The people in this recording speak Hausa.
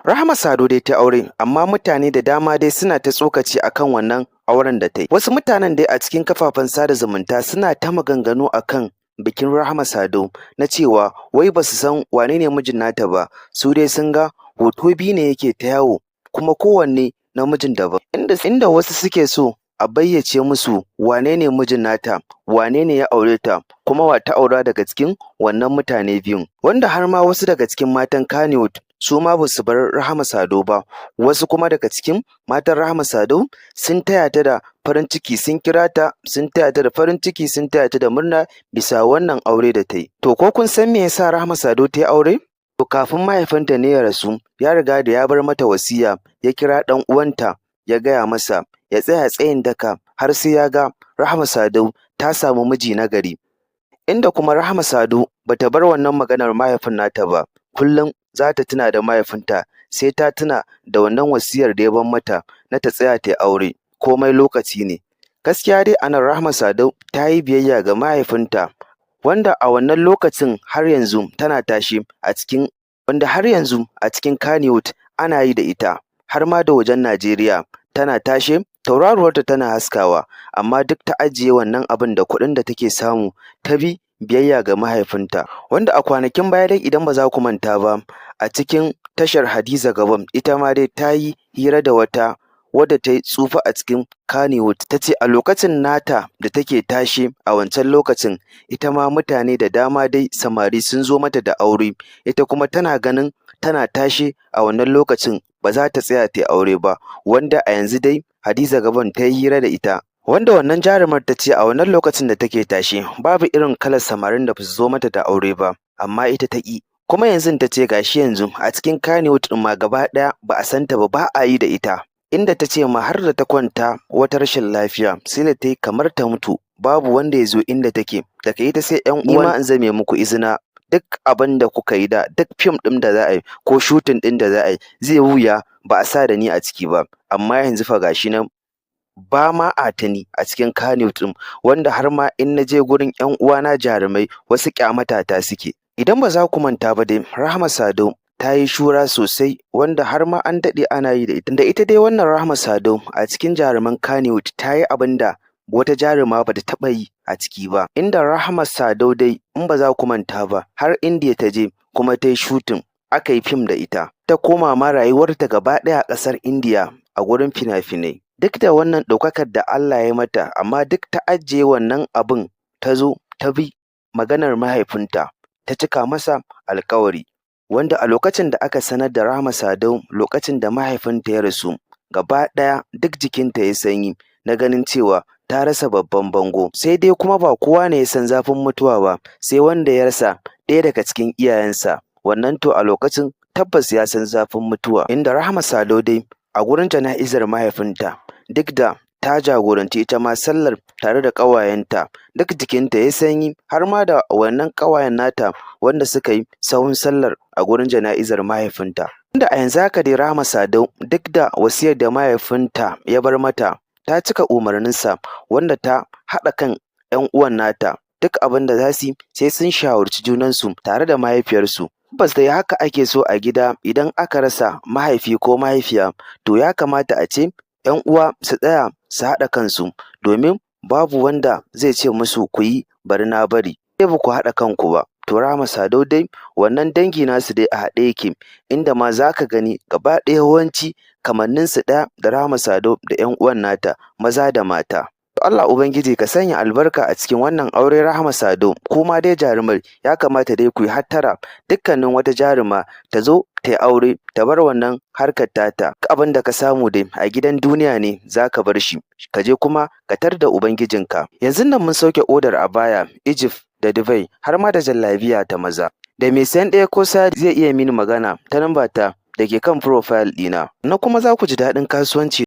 Rahama Sadau dai ta aure, amma mutane da dama dai suna ta tsokaci akan wannan auren da ta yi. Wasu mutanen dai a cikin kafafen sada zumunta suna ta maganganu akan bikin Rahama Sadau na cewa wai ba su san wane ne mijin nata ba, su dai sun ga hoto biyu ne yake ta yawo, kuma kowanne namijin daban. Inda wasu suke so a bayyace musu wane ne mijin nata, wane ne ya aure ta, kuma wa ta aura daga cikin wannan mutane biyun. Wanda har ma wasu daga cikin matan Kannywood su ma ba su bar Rahama Sadau ba, wasu kuma daga cikin matan Rahama Sadau sun taya ta da farin ciki, sun kira ta, sun taya ta da farin ciki, sun taya ta da murna bisa wannan aure da ta yi. To, ko kun san me yasa Rahama Sadau ta yi aure? To, kafin mahaifinta ne ya rasu, ya riga da ya bar mata wasiya, ya kira ɗan uwanta ya gaya masa ya tsaya tsayin daka har sai ya ga Rahama Sadau ta samu miji na gari. Inda kuma Rahama Sadau bata bar wannan maganar mahaifin nata ba, kullum za ta tuna da mahaifinta, sai ta tuna da wannan wasiyar da ya bar mata na ta tsaya ta yi aure, komai lokaci ne. Gaskiya dai a nan Rahama Sadau ta yi biyayya ga mahaifinta, wanda a wannan lokacin har yanzu tana tashe a cikin, wanda har yanzu a cikin Kannywood ana yi da ita, har ma da wajen Najeriya tana tashe, tauraruwarta tana haskawa, amma duk ta ajiye wannan abin da kuɗin da take samu, ta bi biyayya ga mahaifinta. Wanda a kwanakin baya dai, idan ba za ku manta ba, a cikin tashar Hadiza Gabon, ita ma dai ta yi hira da wata wadda ta yi tsufa a cikin Kannywood, ta ce a lokacin nata da take tashe a wancan lokacin, ita ma mutane da dama dai samari sun zo mata da aure, ita kuma tana ganin tana tashe a wannan lokacin ba za ta tsaya ta yi aure ba. Wanda a yanzu dai Hadiza Gabon ta yi hira da ita, wanda wannan jarumar ta ce a wannan lokacin da take tashe babu irin kalar samarin da ba su zo mata da aure ba, amma ita ta ƙi. Kuma yanzu ta ce gashi yanzu a cikin Kannywood ɗin ma gaba ɗaya ba a san ta ba, ba a yi da ita. Inda ta ce ma har da ta kwanta wata rashin lafiya, sai da ta yi kamar ta mutu, babu wanda ya zo inda take, daga ita sai ƴan uwa. Ma in zame muku izina, duk abin da kuka yi da duk fim ɗin da za a yi ko shooting ɗin da za a yi, zai wuya ba a sa da ni a ciki ba, amma yanzu fa gashi nan ba ma a tuni a cikin Kannywood ɗin, wanda har ma in na je gurin ƴan uwana jarumai, wasu ƙyamata ta suke. Idan ba za ku manta ba dai, Rahama Sadau ta yi shura sosai, wanda har ma an daɗe ana yi da ita. Da ita dai wannan Rahama Sadau a cikin jaruman Kannywood ta yi abin da wata jaruma ba ta taɓa yi a ciki ba. Inda Rahama Sadau dai, in ba za ku manta ba, har Indiya ta je kuma ta yi shooting, aka yi fim da ita. Ta koma ma rayuwarta gaba ɗaya a ƙasar Indiya a gurin fina-finai. Duk da wannan ɗaukakar da Allah ya mata, amma duk ta ajiye wannan abin, ta zo ta bi maganar mahaifinta, ta cika masa alƙawari. Wanda a lokacin da aka sanar da Rahama Sadau lokacin da mahaifinta ya rasu, gaba ɗaya duk jikinta ya sanyi na ganin cewa ta rasa babban bango. Sai dai kuma ba kowa ne ya san zafin mutuwa ba, sai wanda ya rasa ɗaya daga cikin iyayensa. Wannan to a lokacin tabbas ya san zafin mutuwa. Inda Rahama Sadau dai a gurin jana'izar mahaifinta, duk da ta jagoranci ita ma sallar tare da ƙawayenta, duk jikinta ya sanyi, har ma da wannan ƙawayen nata wanda suka yi sahun sallar a gurin jana'izar mahaifinta. Inda a yanzu haka dai Rahama Sadau, duk da wasiyar da mahaifinta ya bar mata, ta cika umarninsa, wanda ta haɗa kan 'yan uwan nata, duk abin da za su yi sai sun shawarci junansu tare da mahaifiyarsu. Tabbas dai haka ake so a gida. Idan aka rasa mahaifi ko mahaifiya, to ya kamata a ce 'yan uwa su tsaya su haɗa kansu, domin babu wanda zai ce musu ku yi bari na bari, sai ba ku haɗa kanku ba. To, Rahama Sadau dai wannan dangi nasu dai a haɗe yake, inda ma za ka gani gaba ɗaya yawanci kamanninsu ɗaya da Rahama Sadau da 'yan uwan nata maza da mata. Allah Ubangiji ka sanya albarka a cikin wannan aure, Rahama Sadau. Kuma dai jarumai ya kamata dai ku yi hattara, dukkanin wata jaruma ta zo ta yi aure ta bar wannan harkar tata. Duk abin da ka samu dai a gidan duniya ne za ka bar shi, ka je kuma ka tar da Ubangijinka. Yanzun nan mun sauke odar abaya Egypt da Dubai, har ma da jallabiya ta maza. Da mai sayan ɗaya ko sari zai iya mini magana ta namba ta da ke kan profile ɗina. Na kuma za ku ji daɗin kasuwanci.